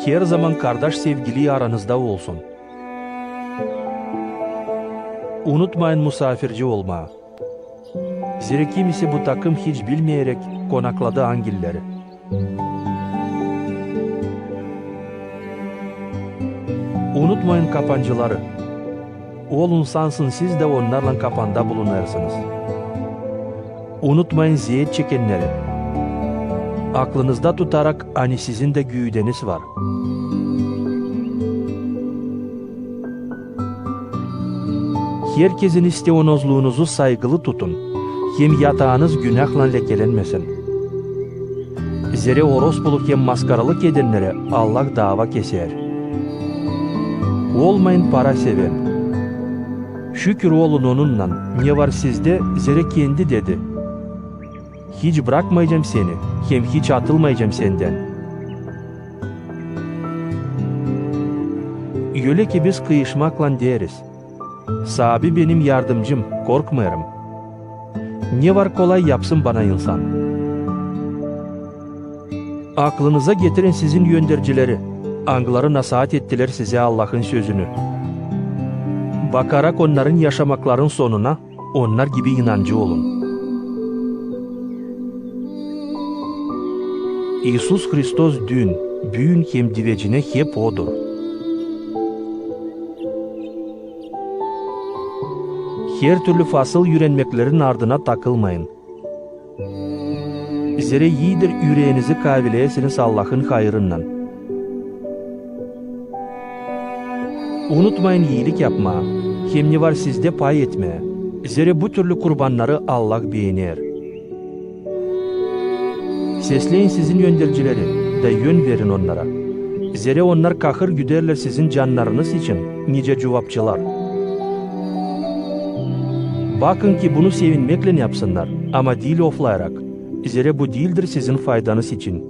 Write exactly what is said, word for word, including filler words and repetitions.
Herzaman kardaş sevgilii aranızda olsun. Unutmayın musaafirci olmaa. Zerä kimisi bu takım hiç bilmeyeräk konakladı angilleri. Unutmayın kapancıları. Olun, sansın siz dä onnarlan kapanda bulunêrsınız. Unutmayın zeet çekenneri, aklınızda tutarak, ani sizin dä güüdeniz var. Herkezin isteonozluunuzu saygılı tutun, hem yataanız günahlan lekelenmesin. Zerä orospuluk hem maskaralık edennerä Allah daava keser. Olmayın para sevän. Şükür olun onunnan, ne var sizdä, zerä kendi dedi: hiç brakmayacam seni hem hiç atılmayacam sendän. Ölä ki biz kıyışmaklan deeriz: Saabi benim yardımcım, korkmêêrım. Ne var kolay yapsın bana insan? Aklınıza getirin sizin öndercileri, angıları nasaat ettilär sizä Allahın sözünü. Bakarak onnarın yaşamakların sonuna, onnar gibi inancı olun. İisus Hristos düün, büün hem divecinä hep Odur. Hertürlü fasıl üürenmeklerin ardına takılmayın. Zerä iidir üreenizi kaavileyesiniz Allahın hayırınnan. Unutmayın iilik yapmaa, hem ne var sizdä pay etmää, zerä bu türlü kurbannarı Allah beener. Sesleyin sizin öndercileri da ön verin onnara, zerä onnar kahır güderlär sizin cannarınız için, nicä cuvapçılar. Bakın ki, bunu sevinmeklän yapsınnar, ama diil oflayarak, zerä bu diildir sizin faydanız için.